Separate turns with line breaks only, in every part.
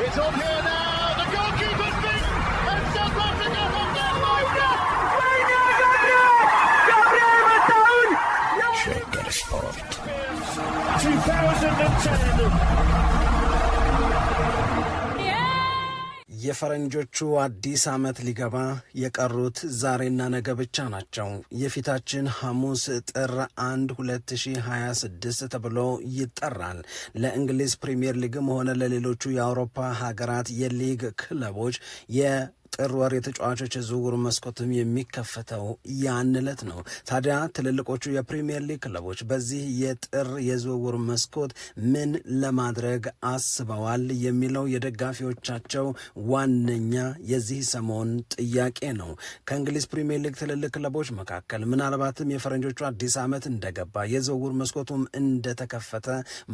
It's on here now. The goalkeeper's beaten, and South Africa have done.
ሸገር ስፖርት
2010.
የፈረንጆቹ አዲስ ዓመት ሊገባ የቀሩት ዛሬና ነገ ብቻ ናቸው። የፊታችን ሐሙስ ጥር 1 2026 ተብሎ ይጠራል። ለእንግሊዝ ፕሪምየር ሊግም ሆነ ለሌሎቹ የአውሮፓ ሀገራት የሊግ ክለቦች የጥር ወር የተጫዋቾች የዝውውር መስኮትም የሚከፈተው ያን ዕለት ነው። ታዲያ ትልልቆቹ የፕሪምየር ሊግ ክለቦች በዚህ የጥር የዝውውር መስኮት ምን ለማድረግ አስበዋል የሚለው የደጋፊዎቻቸው ዋነኛ የዚህ ሰሞን ጥያቄ ነው። ከእንግሊዝ ፕሪምየር ሊግ ትልልቅ ክለቦች መካከል ምናልባትም የፈረንጆቹ አዲስ ዓመት እንደገባ፣ የዝውውር መስኮቱም እንደተከፈተ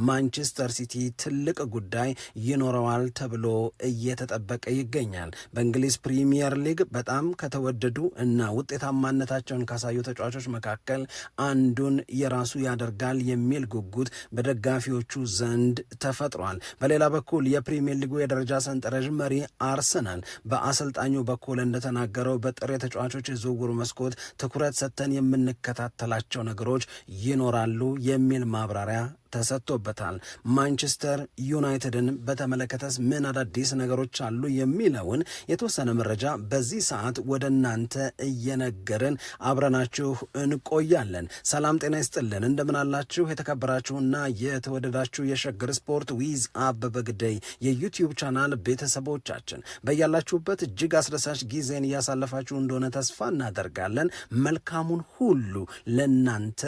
ማንቸስተር ሲቲ ትልቅ ጉዳይ ይኖረዋል ተብሎ እየተጠበቀ ይገኛል። በእንግሊዝ ፕሪሚየር ሊግ በጣም ከተወደዱ እና ውጤታማነታቸውን ካሳዩ ተጫዋቾች መካከል አንዱን የራሱ ያደርጋል የሚል ጉጉት በደጋፊዎቹ ዘንድ ተፈጥሯል። በሌላ በኩል የፕሪሚየር ሊጉ የደረጃ ሰንጠረዥ መሪ አርሰናል በአሰልጣኙ በኩል እንደተናገረው በጥር የተጫዋቾች የዝውውር መስኮት ትኩረት ሰጥተን የምንከታተላቸው ነገሮች ይኖራሉ የሚል ማብራሪያ ተሰጥቶበታል። ማንቸስተር ዩናይትድን በተመለከተስ ምን አዳዲስ ነገሮች አሉ የሚለውን የተወሰነ መረጃ በዚህ ሰዓት ወደ እናንተ እየነገርን አብረናችሁ እንቆያለን። ሰላም ጤና ይስጥልን፣ እንደምናላችሁ የተከበራችሁና የተወደዳችሁ የሸገር ስፖርት ዊዝ አበበ ግደይ የዩቲዩብ ቻናል ቤተሰቦቻችን፣ በያላችሁበት እጅግ አስደሳች ጊዜን እያሳለፋችሁ እንደሆነ ተስፋ እናደርጋለን። መልካሙን ሁሉ ለናንተ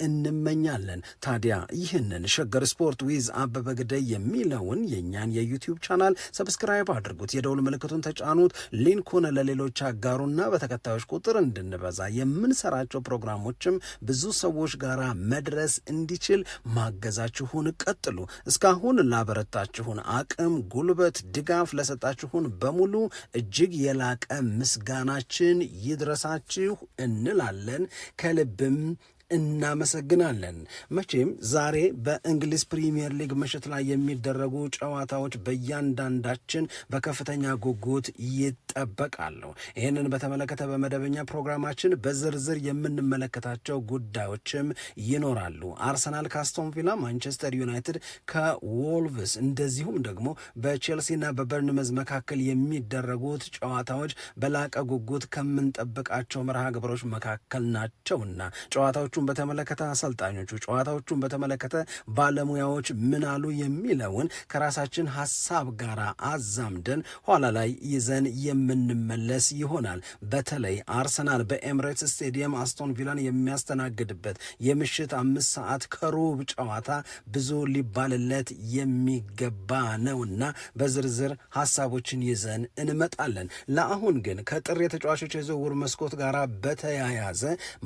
እንመኛለን። ታዲያ ይህንን ሸገር ስፖርት ዊዝ አበበ ግደይ የሚለውን የእኛን የዩቲዩብ ቻናል subscribe አድርጉት፣ የደውል ምልክቱን ተጫኑት፣ link ኡን ለሌሎች አጋሩና በተከታዮች ቁጥር እንድንበዛ፣ የምንሰራቸው ፕሮግራሞችም ብዙ ሰዎች ጋር መድረስ እንዲችል ማገዛችሁን ቀጥሉ። እስካሁን ላበረታችሁን አቅም፣ ጉልበት፣ ድጋፍ ለሰጣችሁን በሙሉ እጅግ የላቀ ምስጋናችን ይድረሳችሁ እንላለን፣ ከልብም እናመሰግናለን። መቼም ዛሬ በእንግሊዝ ፕሪምየር ሊግ ምሽት ላይ የሚደረጉ ጨዋታዎች በእያንዳንዳችን በከፍተኛ ጉጉት ይጠበቃሉ። ይህንን በተመለከተ በመደበኛ ፕሮግራማችን በዝርዝር የምንመለከታቸው ጉዳዮችም ይኖራሉ። አርሰናል ከአስቶን ቪላ፣ ማንቸስተር ዩናይትድ ከዎልቭስ፣ እንደዚሁም ደግሞ በቼልሲና በበርንመዝ መካከል የሚደረጉት ጨዋታዎች በላቀ ጉጉት ከምንጠብቃቸው መርሃ ግብሮች መካከል ናቸውና ጨዋታዎቹን በተመለከተ አሰልጣኞቹ፣ ጨዋታዎቹን በተመለከተ ባለሙያዎች ምን አሉ የሚለውን ከራሳችን ሀሳብ ጋር አዛምደን ኋላ ላይ ይዘን የምንመለስ ይሆናል። በተለይ አርሰናል በኤምሬትስ ስቴዲየም አስቶን ቪላን የሚያስተናግድበት የምሽት 5 ሰዓት ከሩብ ጨዋታ ብዙ ሊባልለት የሚገባ ነውና በዝርዝር ሀሳቦችን ይዘን እንመጣለን። ለአሁን ግን ከጥር የተጫዋቾች የዝውውር መስኮት ጋር በተያያዘ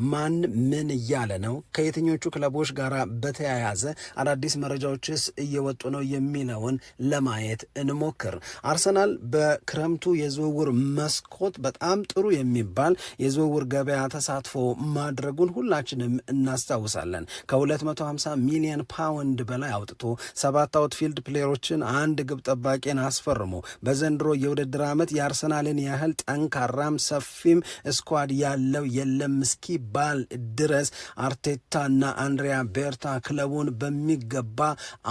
ማን ምን እያለ ነው፣ ከየትኞቹ ክለቦች ጋር በተያያዘ አዳዲስ መረጃዎችስ እየወጡ ነው የሚለውን ለማየት እንሞክር። አርሰናል በክረምቱ የዝውውር መስኮት በጣም ጥሩ የሚባል የዝውውር ገበያ ተሳትፎ ማድረጉን ሁላችንም እናስታውሳለን። ከ250 ሚሊዮን ፓውንድ በላይ አውጥቶ ሰባት outfield player ኦችን፣ አንድ ግብ ጠባቂን አስፈርሞ በዘንድሮ የውድድር ዓመት የአርሰናልን ያህል ጠንካራም ሰፊም squad ያለው የለም እስኪባል ድረስ አርቴታና አንድሪያ ቤርታ ክለቡን በሚገባ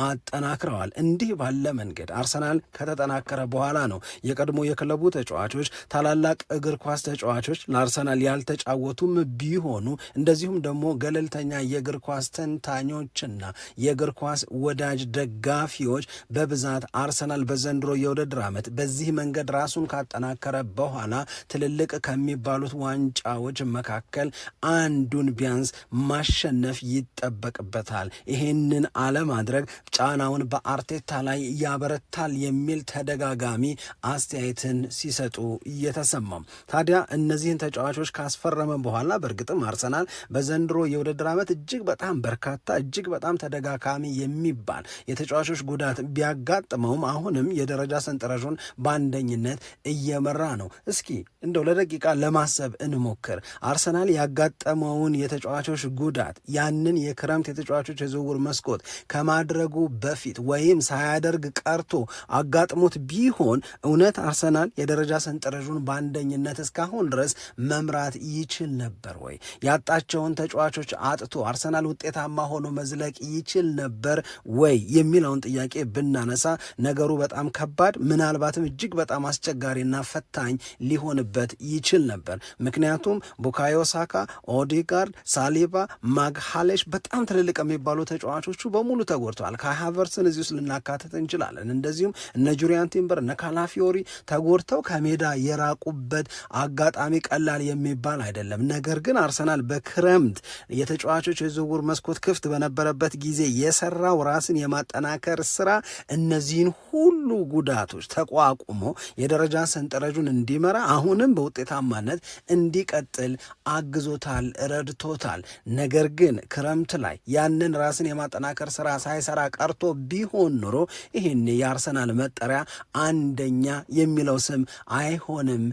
አጠናክረዋል። እንዲህ ባለ መንገድ አርሰናል ከተጠናከረ በኋላ ነው የቀድሞ የክለቡ ተጫዋቾች፣ ታላላቅ እግር ኳስ ተጫዋቾች፣ ለአርሰናል ያልተጫወቱም ቢሆኑ፣ እንደዚሁም ደግሞ ገለልተኛ የእግር ኳስ ተንታኞችና የእግር ኳስ ወዳጅ ደጋፊዎች በብዛት አርሰናል በዘንድሮ የውድድር ዓመት በዚህ መንገድ ራሱን ካጠናከረ በኋላ ትልልቅ ከሚባሉት ዋንጫዎች መካከል አንዱን ቢያንስ ማሸነፍ ይጠበቅበታል። ይሄንን አለማድረግ ጫናውን በአርቴታ ላይ ያበረታል የሚል ተደጋጋሚ አስተያየትን ሲሰጡ እየተሰማም፣ ታዲያ እነዚህን ተጫዋቾች ካስፈረመ በኋላ በእርግጥም አርሰናል በዘንድሮ የውድድር ዓመት እጅግ በጣም በርካታ፣ እጅግ በጣም ተደጋጋሚ የሚባል የተጫዋቾች ጉዳት ቢያጋጥመውም አሁንም የደረጃ ሰንጠረዡን በአንደኝነት እየመራ ነው። እስኪ እንደው ለደቂቃ ለማሰብ እንሞክር። አርሰናል ያጋጠመውን የተጫዋቾች የተጫዋቾች ጉዳት ያንን የክረምት የተጫዋቾች የዝውውር መስኮት ከማድረጉ በፊት ወይም ሳያደርግ ቀርቶ አጋጥሞት ቢሆን እውነት አርሰናል የደረጃ ሰንጠረዡን በአንደኝነት እስካሁን ድረስ መምራት ይችል ነበር ወይ? ያጣቸውን ተጫዋቾች አጥቶ አርሰናል ውጤታማ ሆኖ መዝለቅ ይችል ነበር ወይ የሚለውን ጥያቄ ብናነሳ ነገሩ በጣም ከባድ ምናልባትም እጅግ በጣም አስቸጋሪና ፈታኝ ሊሆንበት ይችል ነበር። ምክንያቱም ቡካዮ ሳካ፣ ኦዲጋርድ፣ ሳሊባ፣ ማግሃሌሽ በጣም ትልልቅ የሚባሉ ተጫዋቾቹ በሙሉ ተጎድተዋል። ካይ ሃቨርትስን እዚህ ውስጥ ልናካትት እንችላለን። እንደዚሁም እነ ጁሪያን ቲምበር እነ ካላፊዮሪ ተጎድተው ከሜዳ የራቁበት አጋጣሚ ቀላል የሚባል አይደለም። ነገር ግን አርሰናል በክረምት የተጫዋቾች የዝውውር መስኮት ክፍት በነበረበት ጊዜ የሰራው ራስን የማጠናከር ስራ እነዚህን ሁሉ ጉዳቶች ተቋቁሞ የደረጃ ሰንጠረዡን እንዲመራ አሁንም በውጤታማነት እንዲቀጥል አግዞታል፣ ረድቶታል። ነገር ግን ክረምት ላይ ያንን ራስን የማጠናከር ስራ ሳይሰራ ቀርቶ ቢሆን ኖሮ ይህን የአርሰናል መጠሪያ አንደኛ የሚለው ስም አይሆንም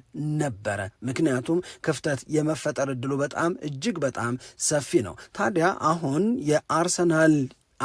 ነበረ። ምክንያቱም ክፍተት የመፈጠር እድሉ በጣም እጅግ በጣም ሰፊ ነው። ታዲያ አሁን የአርሰናል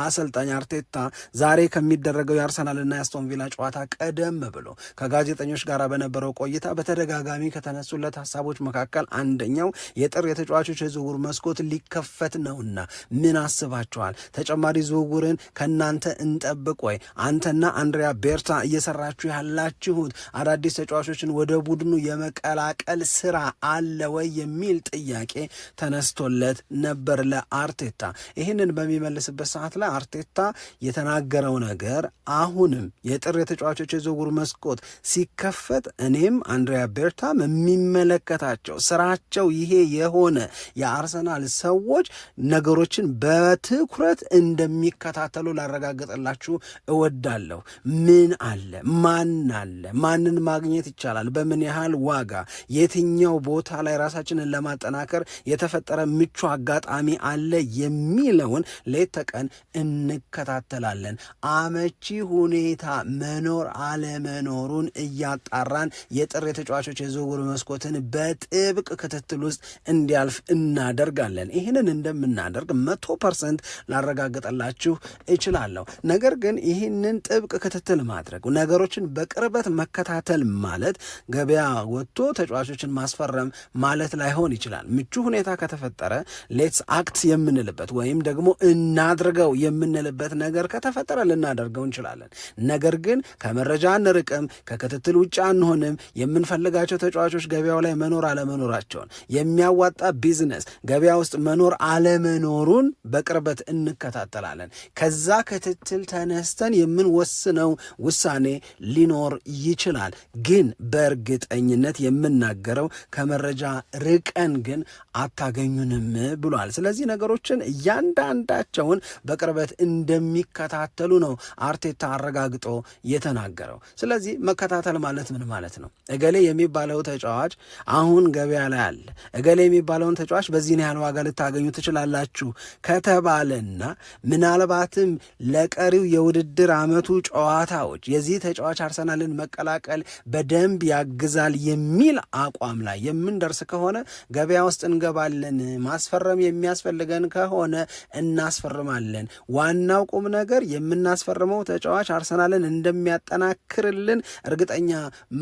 አሰልጣኝ አርቴታ ዛሬ ከሚደረገው የአርሰናልና የአስቶን ቪላ ጨዋታ ቀደም ብሎ ከጋዜጠኞች ጋር በነበረው ቆይታ በተደጋጋሚ ከተነሱለት ሀሳቦች መካከል አንደኛው የጥር የተጫዋቾች የዝውውር መስኮት ሊከፈት ነውና ምን አስባችኋል? ተጨማሪ ዝውውርን ከእናንተ እንጠብቅ ወይ? አንተና አንድሪያ ቤርታ እየሰራችሁ ያላችሁት አዳዲስ ተጫዋቾችን ወደ ቡድኑ የመቀላቀል ስራ አለ ወይ የሚል ጥያቄ ተነስቶለት ነበር ለአርቴታ። ይህንን በሚመልስበት ሰዓት ላይ አርቴታ የተናገረው ነገር አሁንም የጥር የተጫዋቾች የዝውውር መስኮት ሲከፈት እኔም አንድሪያ ቤርታም የሚመለከታቸው ስራቸው ይሄ የሆነ የአርሰናል ሰዎች ነገሮችን በትኩረት እንደሚከታተሉ ላረጋግጥላችሁ እወዳለሁ። ምን አለ፣ ማን አለ፣ ማንን ማግኘት ይቻላል፣ በምን ያህል ዋጋ፣ የትኛው ቦታ ላይ ራሳችንን ለማጠናከር የተፈጠረ ምቹ አጋጣሚ አለ የሚለውን ሌት ተቀን እንከታተላለን። አመቺ ሁኔታ መኖር አለመኖሩን እያጣራን የጥር የተጫዋቾች የዝውውር መስኮትን በጥብቅ ክትትል ውስጥ እንዲያልፍ እናደርጋለን። ይህንን እንደምናደርግ 100% ላረጋግጥላችሁ እችላለሁ። ነገር ግን ይህንን ጥብቅ ክትትል ማድረግ ነገሮችን በቅርበት መከታተል ማለት ገበያ ወጥቶ ተጫዋቾችን ማስፈረም ማለት ላይሆን ይችላል። ምቹ ሁኔታ ከተፈጠረ let's act የምንልበት ወይም ደግሞ እናድርገው የምንልበት ነገር ከተፈጠረ ልናደርገው እንችላለን። ነገር ግን ከመረጃ አንርቅም፣ ከክትትል ውጭ አንሆንም። የምንፈልጋቸው ተጫዋቾች ገበያው ላይ መኖር አለመኖራቸውን፣ የሚያዋጣ ቢዝነስ ገበያ ውስጥ መኖር አለመኖሩን በቅርበት እንከታተላለን። ከዛ ክትትል ተነስተን የምንወስነው ውሳኔ ሊኖር ይችላል። ግን በእርግጠኝነት የምናገረው ከመረጃ ርቀን ግን አታገኙንም ብሏል። ስለዚህ ነገሮችን እያንዳንዳቸውን በቅርበት እንደሚከታተሉ ነው አርቴታ አረጋግጦ የተናገረው። ስለዚህ መከታተል ማለት ምን ማለት ነው? እገሌ የሚባለው ተጫዋች አሁን ገበያ ላይ አለ፣ እገሌ የሚባለውን ተጫዋች በዚህን ያህል ዋጋ ልታገኙ ትችላላችሁ ከተባለና ምናልባትም ለቀሪው የውድድር ዓመቱ ጨዋታዎች የዚህ ተጫዋች አርሰናልን መቀላቀል በደንብ ያግዛል የሚል አቋም ላይ የምንደርስ ከሆነ ገበያ ውስጥ እንገባለን። ማስፈረም የሚያስፈልገን ከሆነ እናስፈርማለን። ዋናው ቁም ነገር የምናስፈርመው ተጫዋች አርሰናልን እንደሚያጠናክርልን እርግጠኛ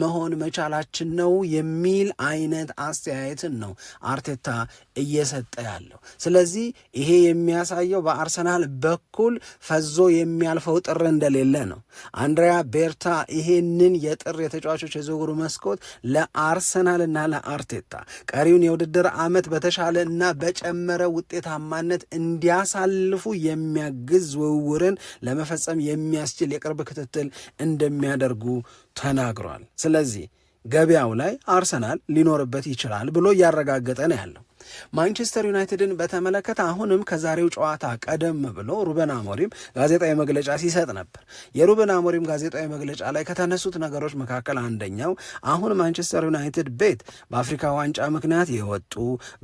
መሆን መቻላችን ነው የሚል አይነት አስተያየትን ነው አርቴታ እየሰጠ ያለው። ስለዚህ ይሄ የሚያሳየው በአርሰናል በኩል ፈዞ የሚያልፈው ጥር እንደሌለ ነው። አንድሪያ ቤርታ ይሄንን የጥር የተጫዋቾች የዝውውር መስኮት ለአርሰናልና ለአርቴታ ቀሪውን የውድድር ዓመት በተሻለ እና በጨመረ ውጤታማነት እንዲያሳልፉ የሚያግዝ ዝውውርን ለመፈጸም የሚያስችል የቅርብ ክትትል እንደሚያደርጉ ተናግሯል። ስለዚህ ገበያው ላይ አርሰናል ሊኖርበት ይችላል ብሎ እያረጋገጠ ነው ያለው። ማንቸስተር ዩናይትድን በተመለከተ አሁንም ከዛሬው ጨዋታ ቀደም ብሎ ሩበን አሞሪም ጋዜጣዊ መግለጫ ሲሰጥ ነበር። የሩበን አሞሪም ጋዜጣዊ መግለጫ ላይ ከተነሱት ነገሮች መካከል አንደኛው አሁን ማንቸስተር ዩናይትድ ቤት በአፍሪካ ዋንጫ ምክንያት የወጡ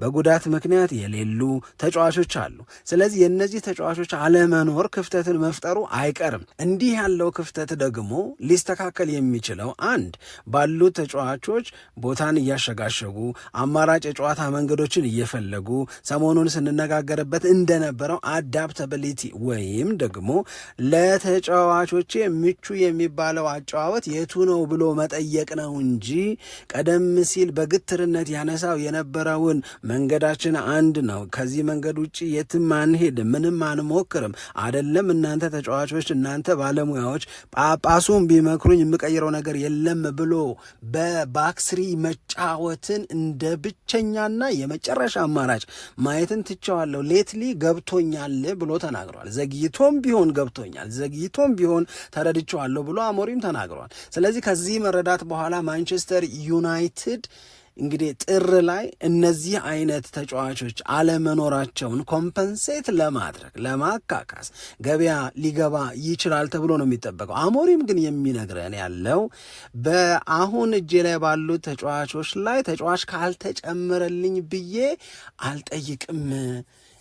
በጉዳት ምክንያት የሌሉ ተጫዋቾች አሉ። ስለዚህ የእነዚህ ተጫዋቾች አለመኖር ክፍተትን መፍጠሩ አይቀርም። እንዲህ ያለው ክፍተት ደግሞ ሊስተካከል የሚችለው አንድ ባሉት ተጫዋቾች ቦታን እያሸጋሸጉ አማራጭ የጨዋታ መንገዶችን እየፈለጉ ሰሞኑን ስንነጋገርበት እንደነበረው adaptability ወይም ደግሞ ለተጫዋቾቼ ምቹ የሚባለው አጨዋወት የቱ ነው ብሎ መጠየቅ ነው እንጂ ቀደም ሲል በግትርነት ያነሳው የነበረውን መንገዳችን አንድ ነው፣ ከዚህ መንገድ ውጭ የትም አንሄድም፣ ምንም አንሞክርም፣ አደለም እናንተ ተጫዋቾች፣ እናንተ ባለሙያዎች፣ ጳጳሱን ቢመክሩኝ የምቀይረው ነገር የለም ብሎ በ back three መጫወትን እንደ ብቸኛና የመጨረሻ አማራጭ ማየትን ትቸዋለሁ፣ lately ገብቶኛል ብሎ ተናግሯል። ዘግይቶም ቢሆን ገብቶኛል፣ ዘግይቶም ቢሆን ተረድቼዋለሁ ብሎ አሞሪም ተናግሯል። ስለዚህ ከዚህ መረዳት በኋላ ማንቸስተር ዩናይትድ እንግዲህ ጥር ላይ እነዚህ አይነት ተጫዋቾች አለመኖራቸውን compensate ለማድረግ ለማካካስ ገበያ ሊገባ ይችላል ተብሎ ነው የሚጠበቀው። አሞሪም ግን የሚነግረን ያለው በአሁን እጄ ላይ ባሉት ተጫዋቾች ላይ ተጫዋች ካልተጨመረልኝ ብዬ አልጠይቅም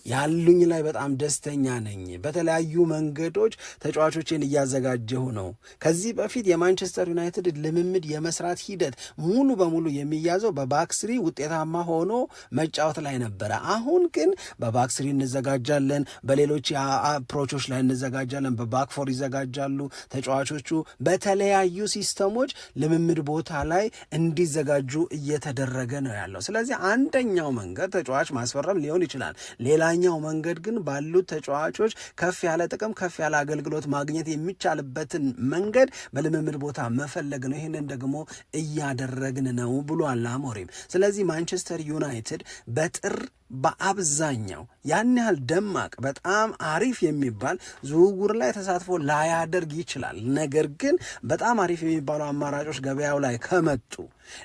ያሉኝ ላይ በጣም ደስተኛ ነኝ። በተለያዩ መንገዶች ተጫዋቾችን እያዘጋጀሁ ነው። ከዚህ በፊት የማንቸስተር ዩናይትድ ልምምድ የመስራት ሂደት ሙሉ በሙሉ የሚያዘው በ back three ውጤታማ ሆኖ መጫወት ላይ ነበረ። አሁን ግን በ back three እንዘጋጃለን፣ በሌሎች approach ኦች ላይ እንዘጋጃለን፣ በ back four ይዘጋጃሉ ተጫዋቾቹ። በተለያዩ system ኦች ልምምድ ቦታ ላይ እንዲዘጋጁ እየተደረገ ነው ያለው። ስለዚህ አንደኛው መንገድ ተጫዋች ማስፈረም ሊሆን ይችላል። ሌላኛው መንገድ ግን ባሉት ተጫዋቾች ከፍ ያለ ጥቅም ከፍ ያለ አገልግሎት ማግኘት የሚቻልበትን መንገድ በልምምድ ቦታ መፈለግ ነው። ይህንን ደግሞ እያደረግን ነው ብሏል አሞሪም። ስለዚህ ማንቸስተር ዩናይትድ በጥር በአብዛኛው ያን ያህል ደማቅ በጣም አሪፍ የሚባል ዝውውር ላይ ተሳትፎ ላያደርግ ይችላል። ነገር ግን በጣም አሪፍ የሚባሉ አማራጮች ገበያው ላይ ከመጡ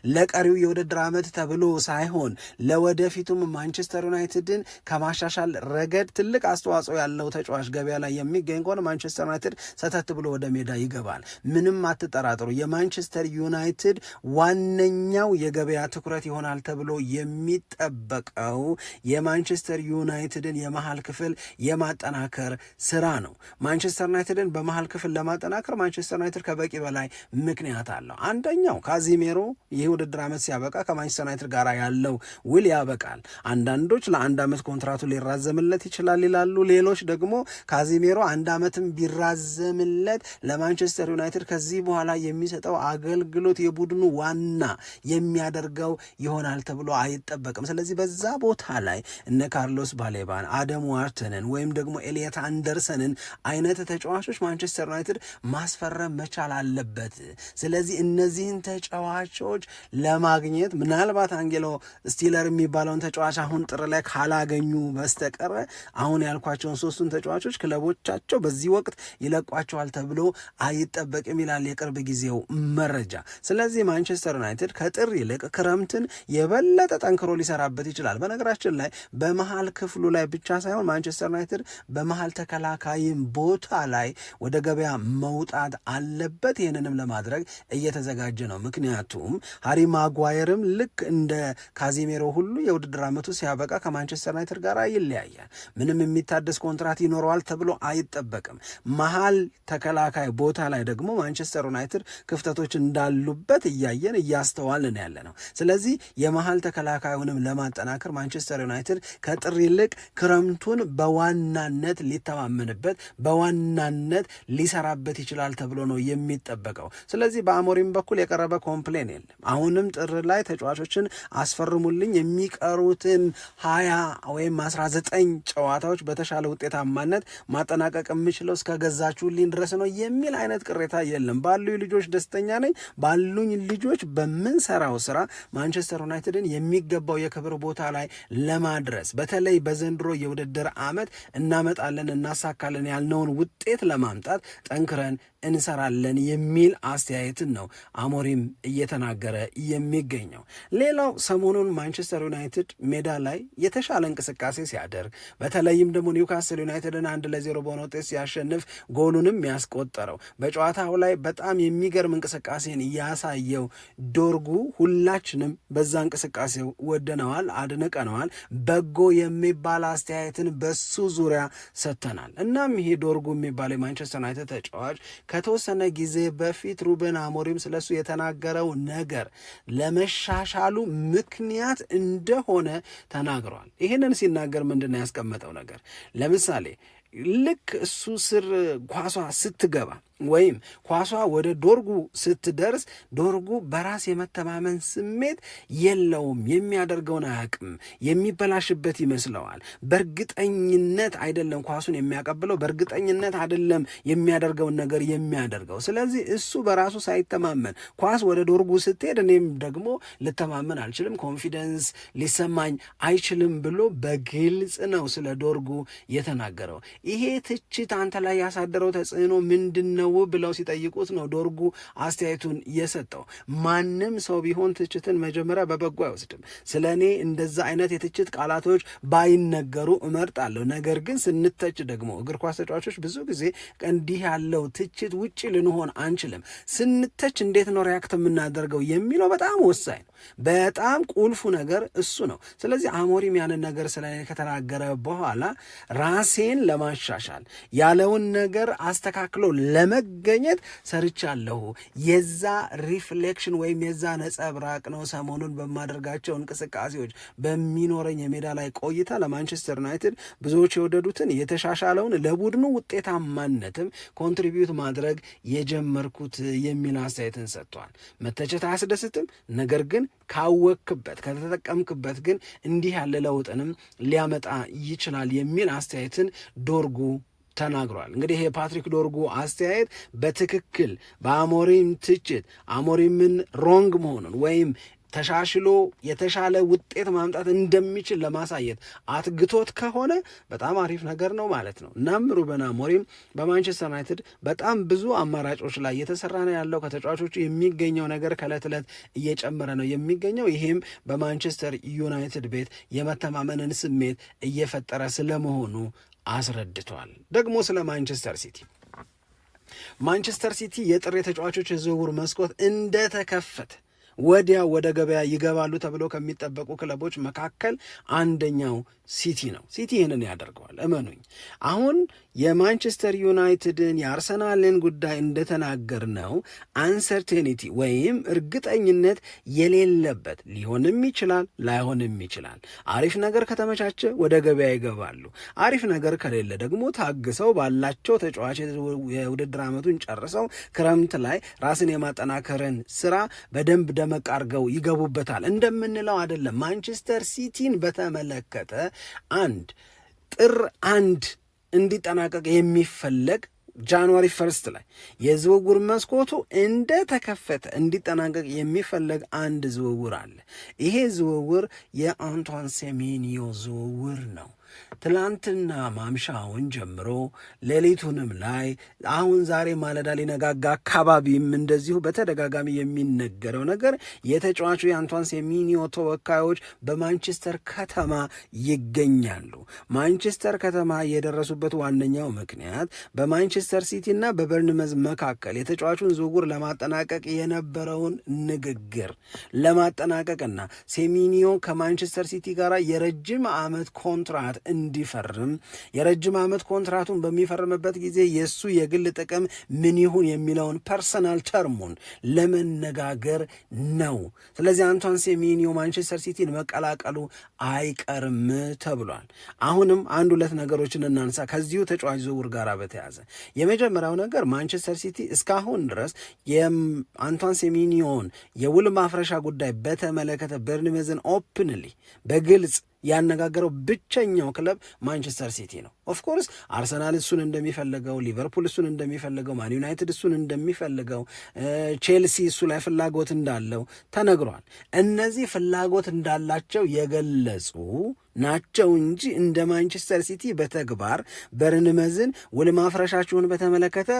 ለቀሪው የውድድር ዓመት ተብሎ ሳይሆን ለወደፊቱም ማንቸስተር ዩናይትድን ከማሻሻል ረገድ ትልቅ አስተዋጽኦ ያለው ተጫዋች ገበያ ላይ የሚገኝ ከሆነ ማንቸስተር ዩናይትድ ሰተት ብሎ ወደ ሜዳ ይገባል። ምንም አትጠራጥሩ። የማንቸስተር ዩናይትድ ዋነኛው የገበያ ትኩረት ይሆናል ተብሎ የሚጠበቀው የማንቸስተር ዩናይትድን የመሃል ክፍል የማጠናከር ስራ ነው። ማንቸስተር ዩናይትድን በመሃል ክፍል ለማጠናከር ማንቸስተር ዩናይትድ ከበቂ በላይ ምክንያት አለው። አንደኛው ካዚሜሮ ይህ ውድድር ዓመት ሲያበቃ ከማንቸስተር ዩናይትድ ጋር ያለው ውል ያበቃል። አንዳንዶች ለአንድ ዓመት ኮንትራቱ ሊራዘምለት ይችላል ይላሉ። ሌሎች ደግሞ ካዚሜሮ አንድ ዓመትም ቢራዘምለት ለማንቸስተር ዩናይትድ ከዚህ በኋላ የሚሰጠው አገልግሎት የቡድኑ ዋና የሚያደርገው ይሆናል ተብሎ አይጠበቅም። ስለዚህ በዛ ቦታ ላይ እነ ካርሎስ ባሌባን፣ አደም ዋርተንን ወይም ደግሞ ኤሊየት አንደርሰንን አይነት ተጫዋቾች ማንቸስተር ዩናይትድ ማስፈረም መቻል አለበት። ስለዚህ እነዚህን ተጫዋቾች ለማግኘት ምናልባት አንጌሎ ስቲለር የሚባለውን ተጫዋች አሁን ጥር ላይ ካላገኙ በስተቀረ አሁን ያልኳቸውን ሶስቱን ተጫዋቾች ክለቦቻቸው በዚህ ወቅት ይለቋቸዋል ተብሎ አይጠበቅም ይላል የቅርብ ጊዜው መረጃ። ስለዚህ ማንቸስተር ዩናይትድ ከጥር ይልቅ ክረምትን የበለጠ ጠንክሮ ሊሰራበት ይችላል። በነገራችን ላይ በመሃል ክፍሉ ላይ ብቻ ሳይሆን ማንቸስተር ዩናይትድ በመሃል ተከላካይም ቦታ ላይ ወደ ገበያ መውጣት አለበት። ይህንንም ለማድረግ እየተዘጋጀ ነው። ምክንያቱም ሃሪ ማጓየርም ልክ እንደ ካዚሜሮ ሁሉ የውድድር ዓመቱ ሲያበቃ ከማንቸስተር ዩናይትድ ጋር ይለያያል። ምንም የሚታደስ ኮንትራት ይኖረዋል ተብሎ አይጠበቅም። መሃል ተከላካይ ቦታ ላይ ደግሞ ማንቸስተር ዩናይትድ ክፍተቶች እንዳሉበት እያየን እያስተዋልን ያለ ነው። ስለዚህ የመሃል ተከላካዩንም ለማጠናከር ማንቸስተር ዩናይትድ ከጥር ይልቅ ክረምቱን በዋናነት ሊተማመንበት በዋናነት ሊሰራበት ይችላል ተብሎ ነው የሚጠበቀው። ስለዚህ በአሞሪም በኩል የቀረበ complain የለም። አሁንም ጥር ላይ ተጫዋቾችን አስፈርሙልኝ የሚቀሩትን 20 ወይም 19 ጨዋታዎች በተሻለ ውጤታማነት ማጠናቀቅ የምችለው እስከገዛችሁልኝ ድረስ ነው የሚል አይነት ቅሬታ የለም። ባሉኝ ልጆች ደስተኛ ነኝ። ባሉኝ ልጆች በምንሰራው ስራ ማንቸስተር ዩናይትድን የሚገባው የክብር ቦታ ላይ ለማድረስ በተለይ በዘንድሮ የውድድር ዓመት እናመጣለን እናሳካለን ያልነውን ውጤት ለማምጣት ጠንክረን እንሰራለን የሚል አስተያየትን ነው አሞሪም እየተናገረ የሚገኘው። ሌላው ሰሞኑን ማንቸስተር ዩናይትድ ሜዳ ላይ የተሻለ እንቅስቃሴ ሲያደርግ ሲያደርግ፣ በተለይም ደግሞ ኒውካስል ዩናይትድን 1-0 በሆነ ውጤት ሲያሸንፍ ጎሉንም ያስቆጠረው፣ በጨዋታው ላይ በጣም የሚገርም እንቅስቃሴን ያሳየው ዶርጉ ሁላችንም በዛ እንቅስቃሴው ወደነዋል፣ አድንቀነዋል። በጎ የሚባል አስተያየትን በሱ ዙሪያ ሰጥተናል። እናም ይሄ ዶርጉ የሚባለው የማንቸስተር ዩናይትድ ተጫዋች ከተወሰነ ጊዜ በፊት ሩበን አሞሪም ስለሱ የተናገረው ነገር ለመሻሻሉ ምክንያት እንደሆነ ተናግሯል። ይህንን ሲናገር ምንድን ነው ያስቀመጠው ነገር? ለምሳሌ ልክ እሱ ስር ኳሷ ስትገባ ወይም ኳሷ ወደ ዶርጉ ስትደርስ ዶርጉ በራስ የመተማመን ስሜት የለውም። የሚያደርገውን አያውቅም። የሚበላሽበት ይመስለዋል። በእርግጠኝነት አይደለም ኳሱን የሚያቀብለው፣ በእርግጠኝነት አይደለም የሚያደርገውን ነገር የሚያደርገው። ስለዚህ እሱ በራሱ ሳይተማመን ኳስ ወደ ዶርጉ ስትሄድ እኔም ደግሞ ልተማመን አልችልም፣ confidence ሊሰማኝ አይችልም ብሎ በግልጽ ነው ስለ ዶርጉ የተናገረው። ይሄ ትችት አንተ ላይ ያሳደረው ተጽዕኖ ምንድን ነው ብለው ሲጠይቁት ነው ዶርጉ አስተያየቱን የሰጠው። ማንም ሰው ቢሆን ትችትን መጀመሪያ በበጎ አይወስድም። ስለ እኔ እንደዛ አይነት የትችት ቃላቶች ባይነገሩ እመርጣለሁ። ነገር ግን ስንተች ደግሞ እግር ኳስ ተጫዋቾች ብዙ ጊዜ እንዲህ ያለው ትችት ውጭ ልንሆን አንችልም። ስንተች እንዴት ነው react የምናደርገው የሚለው በጣም ወሳኝ ነው። በጣም ቁልፉ ነገር እሱ ነው። ስለዚህ አሞሪም ያንን ነገር ስለ እኔ ከተናገረ በኋላ ራሴን ለማሻሻል ያለውን ነገር አስተካክሎ ለመገኘት ሰርቻለሁ። የዛ reflection ወይም የዛ ነጸብራቅ ነው ሰሞኑን በማደርጋቸው እንቅስቃሴዎች በሚኖረኝ የሜዳ ላይ ቆይታ ለማንቸስተር ዩናይትድ ብዙዎች የወደዱትን የተሻሻለውን ለቡድኑ ውጤታማነትም contribute ማድረግ የጀመርኩት የሚል አስተያየትን ሰጥቷል። መተቸት አያስደስትም፣ ነገር ግን ካወክበት ከተጠቀምክበት ግን እንዲህ ያለ ለውጥንም ሊያመጣ ይችላል የሚል አስተያየትን ዶርጉ ተናግሯል። እንግዲህ የፓትሪክ ዶርጉ አስተያየት በትክክል በአሞሪም ትችት አሞሪምን wrong መሆኑን ወይም ተሻሽሎ የተሻለ ውጤት ማምጣት እንደሚችል ለማሳየት አትግቶት ከሆነ በጣም አሪፍ ነገር ነው ማለት ነው። እናም ሩበን አሞሪም በማንቸስተር ዩናይትድ በጣም ብዙ አማራጮች ላይ እየተሰራ ነው ያለው። ከተጫዋቾቹ የሚገኘው ነገር ከዕለት ዕለት እየጨመረ ነው የሚገኘው። ይሄም በማንቸስተር ዩናይትድ ቤት የመተማመንን ስሜት እየፈጠረ ስለመሆኑ አስረድቷል። ደግሞ ስለ ማንቸስተር ሲቲ፣ ማንቸስተር ሲቲ የጥር የተጫዋቾች የዝውውር መስኮት እንደተከፈተ ወዲያ ወደ ገበያ ይገባሉ ተብሎ ከሚጠበቁ ክለቦች መካከል አንደኛው ሲቲ ነው። ሲቲ ይህንን ያደርገዋል፣ እመኑኝ። አሁን የማንቸስተር ዩናይትድን የአርሰናልን ጉዳይ እንደተናገርነው uncertainty ወይም እርግጠኝነት የሌለበት ሊሆንም ይችላል ላይሆንም ይችላል። አሪፍ ነገር ከተመቻቸ ወደ ገበያ ይገባሉ። አሪፍ ነገር ከሌለ ደግሞ ታግሰው ባላቸው ተጫዋች የውድድር ዓመቱን ጨርሰው ክረምት ላይ ራስን የማጠናከርን ስራ በደንብ ደመቅ አድርገው ይገቡበታል እንደምንለው አይደለም። ማንቸስተር ሲቲን በተመለከተ አንድ ጥር 1 እንዲጠናቀቅ የሚፈለግ፣ January 1 ላይ የዝውውር መስኮቱ እንደተከፈተ እንዲጠናቀቅ የሚፈለግ አንድ ዝውውር አለ። ይሄ ዝውውር የአንቷን ሴሜንዮ ዝውውር ነው። ትላንትና ማምሻውን ጀምሮ ሌሊቱንም ላይ አሁን ዛሬ ማለዳ ሊነጋጋ አካባቢም እንደዚሁ በተደጋጋሚ የሚነገረው ነገር የተጫዋቹ የአንቷን ሴሜንዮ ተወካዮች በማንቸስተር ከተማ ይገኛሉ። ማንቸስተር ከተማ የደረሱበት ዋነኛው ምክንያት በማንቸስተር ሲቲ እና በበርንመዝ መካከል የተጫዋቹን ዝውውር ለማጠናቀቅ የነበረውን ንግግር ለማጠናቀቅና ሴሜንዮ ከማንቸስተር ሲቲ ጋር የረጅም ዓመት ኮንትራት እንዲፈርም፣ የረጅም ዓመት ኮንትራቱን በሚፈርምበት ጊዜ የእሱ የግል ጥቅም ምን ይሁን የሚለውን personal term ኡን ለመነጋገር ነው። ስለዚህ አንቷን ሴሜንዮ ማንቸስተር ሲቲን መቀላቀሉ አይቀርም ተብሏል። አሁንም አንድ ሁለት ነገሮችን እናንሳ ከዚሁ ተጫዋች ዝውውር ጋር በተያዘ። የመጀመሪያው ነገር ማንቸስተር ሲቲ እስካሁን ድረስ የአንቷን ሴሜንዮን የውል ማፍረሻ ጉዳይ በተመለከተ በርንመዝን openly በግልጽ ያነጋገረው ብቸኛው ክለብ ማንቸስተር ሲቲ ነው። Of course አርሰናል እሱን እንደሚፈልገው፣ ሊቨርፑል እሱን እንደሚፈልገው፣ ማን ዩናይትድ እሱን እንደሚፈልገው፣ ቼልሲ እሱ ላይ ፍላጎት እንዳለው ተነግሯል። እነዚህ ፍላጎት እንዳላቸው የገለጹ ናቸው እንጂ እንደ ማንቸስተር ሲቲ በተግባር በርንመዝን ውል ማፍረሻችሁን በተመለከተ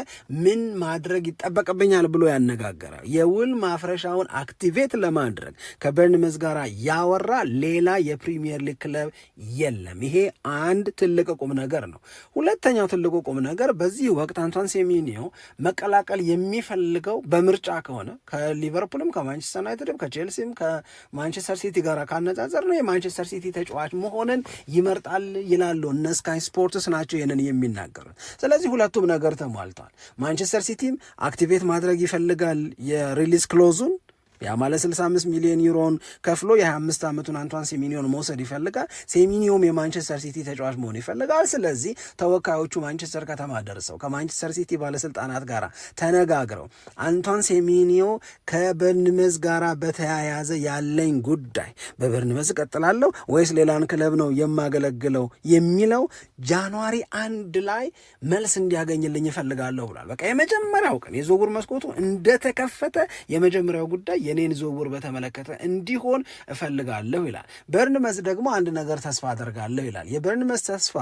ምን ማድረግ ይጠበቅብኛል ብሎ ያነጋገረ፣ የውል ማፍረሻውን activate ለማድረግ ከበርንመዝ ጋር ያወራ ሌላ የፕሪሚየር ሊግ ክለብ የለም። ይሄ አንድ ትልቅ ቁም ነገር ነው። ሁለተኛው ትልቁ ቁም ነገር በዚህ ወቅት አንቷን ሴሜንዮ መቀላቀል የሚፈልገው በምርጫ ከሆነ ከሊቨርፑልም፣ ከማንቸስተር ዩናይትድም፣ ከቼልሲም፣ ከማንቸስተር ሲቲ ጋር ካነጻጸርነው የማንቸስተር ሲቲ ተጫዋች መሆንን ይመርጣል ይላሉ። እነ ስካይ ስፖርትስ ናቸው ይህንን የሚናገሩት። ስለዚህ ሁለቱም ነገር ተሟልተዋል። ማንቸስተር ሲቲም activate ማድረግ ይፈልጋል የ release clause ኡን፣ ያ ማለት 65 ሚሊዮን ዩሮን ከፍሎ የ25 ዓመቱን አንቷን ሴሚኒዮን መውሰድ ይፈልጋል። ሴሚኒዮም የማንቸስተር ሲቲ ተጫዋች መሆን ይፈልጋል። ስለዚህ ተወካዮቹ ማንቸስተር ከተማ ደርሰው ከማንቸስተር ሲቲ ባለስልጣናት ጋር ተነጋግረው አንቷን ሴሚኒዮ ከበርንመዝ ጋር በተያያዘ ያለኝ ጉዳይ በበርንመዝ እቀጥላለሁ ወይስ ሌላን ክለብ ነው የማገለግለው የሚለው January 1 ላይ መልስ እንዲያገኝልኝ እፈልጋለሁ ብሏል። በቃ የመጀመሪያው ቀን የዝውውር መስኮቱ እንደተከፈተ የመጀመሪያው ጉዳይ የኔን ዝውውር በተመለከተ እንዲሆን እፈልጋለሁ ይላል። በርንመዝ ደግሞ አንድ ነገር ተስፋ አደርጋለሁ ይላል። የበርንመዝ ተስፋ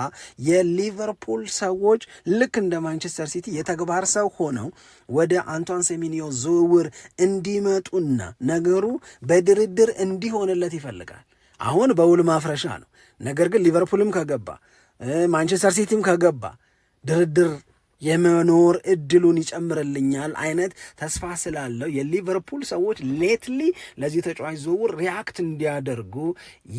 የሊቨርፑል ሰዎች ልክ እንደ ማንቸስተር ሲቲ የተግባር ሰው ሆነው ወደ አንቷን ሴሚኒዮ ዝውውር እንዲመጡና ነገሩ በድርድር እንዲሆንለት ይፈልጋል። አሁን በውል ማፍረሻ ነው። ነገር ግን ሊቨርፑልም ከገባ፣ ማንቸስተር ሲቲም ከገባ ድርድር የመኖር እድሉን ይጨምርልኛል አይነት ተስፋ ስላለው የሊቨርፑል ሰዎች lately ለዚህ ተጫዋች ዝውውር react እንዲያደርጉ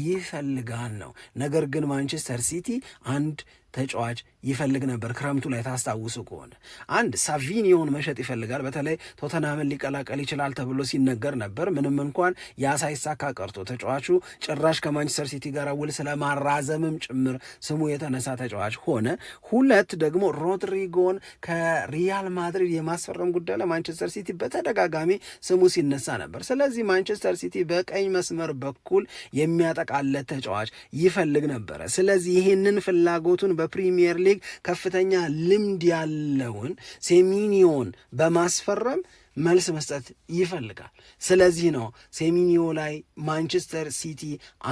ይፈልጋል ነው። ነገር ግን ማንቸስተር ሲቲ አንድ ተጫዋች ይፈልግ ነበር። ክረምቱ ላይ ታስታውሱ ከሆነ አንድ ሳቪኒዮን መሸጥ ይፈልጋል። በተለይ ቶተናምን ሊቀላቀል ይችላል ተብሎ ሲነገር ነበር። ምንም እንኳን ያ ሳይሳካ ቀርቶ ተጫዋቹ ጭራሽ ከማንቸስተር ሲቲ ጋር ውል ስለማራዘምም ጭምር ስሙ የተነሳ ተጫዋች ሆነ። ሁለት ደግሞ ሮድሪጎን ከሪያል ማድሪድ የማስፈረም ጉዳይ ለማንቸስተር ሲቲ በተደጋጋሚ ስሙ ሲነሳ ነበር። ስለዚህ ማንቸስተር ሲቲ በቀኝ መስመር በኩል የሚያጠቃለት ተጫዋች ይፈልግ ነበረ። ስለዚህ ይህንን ፍላጎቱን በፕሪሚየር ሊግ ከፍተኛ ልምድ ያለውን ሴሚኒዮን በማስፈረም መልስ መስጠት ይፈልጋል። ስለዚህ ነው ሴሚኒዮ ላይ ማንቸስተር ሲቲ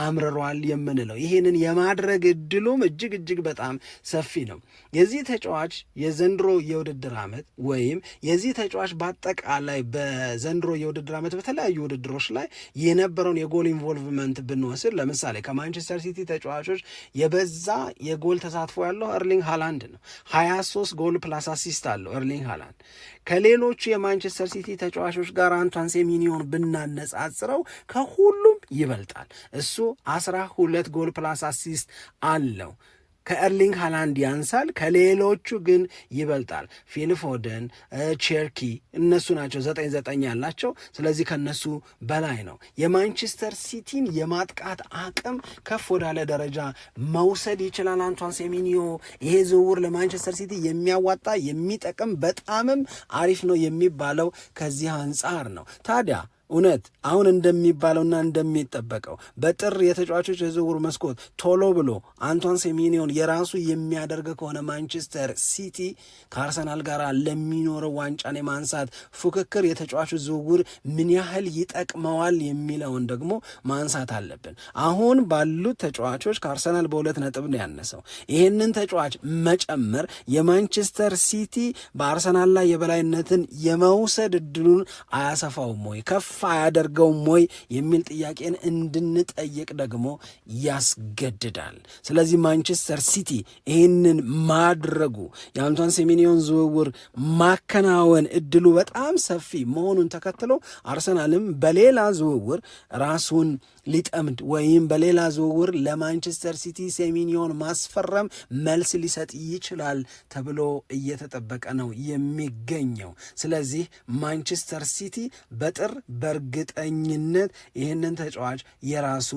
አምርሯል የምንለው። ይህንን የማድረግ እድሉም እጅግ እጅግ በጣም ሰፊ ነው። የዚህ ተጫዋች የዘንድሮ የውድድር ዓመት ወይም የዚህ ተጫዋች በአጠቃላይ በዘንድሮ የውድድር ዓመት በተለያዩ ውድድሮች ላይ የነበረውን የጎል involvement ብንወስድ፣ ለምሳሌ ከማንቸስተር ሲቲ ተጫዋቾች የበዛ የጎል ተሳትፎ ያለው ኤርሊንግ ሃላንድ ነው። 23 ጎል plus assist አለው ኤርሊንግ ሃላንድ። ከሌሎቹ የማንቸስተር ሲቲ ተጫዋቾች ጋር አንቷን ሴሚኒዮን ብናነጻጽረው ከሁሉም ይበልጣል። እሱ 12 ጎል plus assist አለው። ከኤርሊንግ ሃላንድ ያንሳል፣ ከሌሎቹ ግን ይበልጣል። ፊል ፎደን፣ ቼርኪ እነሱ ናቸው 9 9 ያላቸው። ስለዚህ ከነሱ በላይ ነው። የማንቸስተር ሲቲን የማጥቃት አቅም ከፍ ወዳለ ደረጃ መውሰድ ይችላል አንቷን ሴሚኒዮ። ይሄ ዝውውር ለማንቸስተር ሲቲ የሚያዋጣ፣ የሚጠቅም፣ በጣምም አሪፍ ነው የሚባለው ከዚህ አንጻር ነው። ታዲያ እውነት አሁን እንደሚባለውና እንደሚጠበቀው በጥር የተጫዋቾች የዝውውር መስኮት ቶሎ ብሎ አንቷን ሴሚኒዮን የራሱ የሚያደርግ ከሆነ ማንቸስተር ሲቲ ከአርሰናል ጋር ለሚኖረው ዋንጫን የማንሳት ፉክክር የተጫዋቹ ዝውውር ምን ያህል ይጠቅመዋል የሚለውን ደግሞ ማንሳት አለብን። አሁን ባሉት ተጫዋቾች ከአርሰናል በ2 ነጥብ ነው ያነሰው። ይህንን ተጫዋች መጨመር የማንቸስተር ሲቲ በአርሰናል ላይ የበላይነትን የመውሰድ እድሉን አያሰፋውም ወይ፣ ከፍ አያደርገውም ወይ የሚል ጥያቄን እንድንጠይቅ ደግሞ ያስገድዳል። ስለዚህ ማንቸስተር ሲቲ ይህንን ማድረጉ፣ የአንቷን ሴሜኒዮን ዝውውር ማከናወን እድሉ በጣም ሰፊ መሆኑን ተከትሎ አርሰናልም በሌላ ዝውውር ራሱን ሊጠምድ ወይም በሌላ ዝውውር ለማንቸስተር ሲቲ ሴሚኒዮን ማስፈረም መልስ ሊሰጥ ይችላል ተብሎ እየተጠበቀ ነው የሚገኘው። ስለዚህ ማንቸስተር ሲቲ በጥር በእርግጠኝነት ይህንን ተጫዋች የራሱ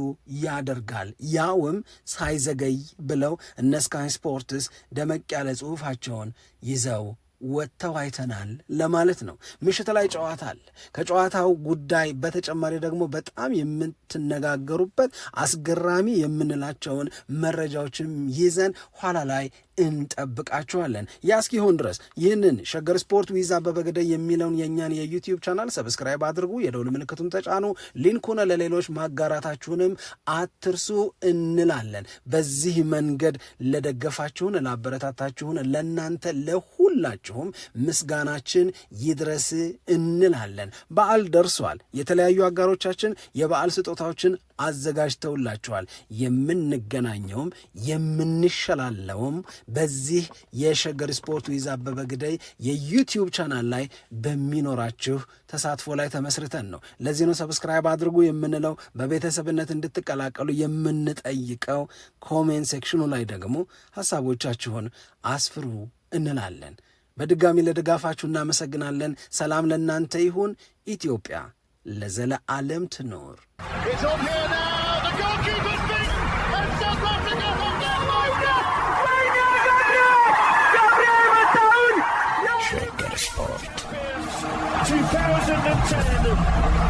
ያደርጋል፣ ያውም ሳይዘገይ ብለው እነ ስካይ ስፖርትስ ደመቅ ያለ ጽሑፋቸውን ይዘው ወጥተው አይተናል ለማለት ነው። ምሽት ላይ ጨዋታ አለ። ከጨዋታው ጉዳይ በተጨማሪ ደግሞ በጣም የምትነጋገሩበት አስገራሚ የምንላቸውን መረጃዎችም ይዘን ኋላ ላይ እንጠብቃችኋለን። ያ እስኪሆን ድረስ ይህንን ሸገር ስፖርት with አበበ ግደይ የሚለውን የእኛን የ YouTube channel subscribe አድርጉ፣ የደውል ምልክቱን ተጫኑ፣ link ኡን ለሌሎች ማጋራታችሁንም አትርሱ እንላለን። በዚህ መንገድ ለደገፋችሁን፣ ላበረታታችሁን ለእናንተ ለሁላችሁም ምስጋናችን ይድረስ እንላለን። በዓል ደርሷል። የተለያዩ አጋሮቻችን የበዓል ስጦታዎችን አዘጋጅተውላችኋል። የምንገናኘውም የምንሸላለመውም በዚህ የሸገር ስፖርት with አበበ ግደይ የ YouTube channel ላይ በሚኖራችሁ ተሳትፎ ላይ ተመስርተን ነው። ለዚህ ነው subscribe አድርጉ የምንለው፣ በቤተሰብነት እንድትቀላቀሉ የምንጠይቀው። Comment section ኑ ላይ ደግሞ ሀሳቦቻችሁን አስፍሩ እንላለን። በድጋሚ ለድጋፋችሁ እናመሰግናለን። ሰላም ለእናንተ ይሁን። ኢትዮጵያ ለዘለዓለም ትኖር።
It's on here now. The goalkeeper's beaten, and South Africa have done.
ሸገር ስፖርት
2010.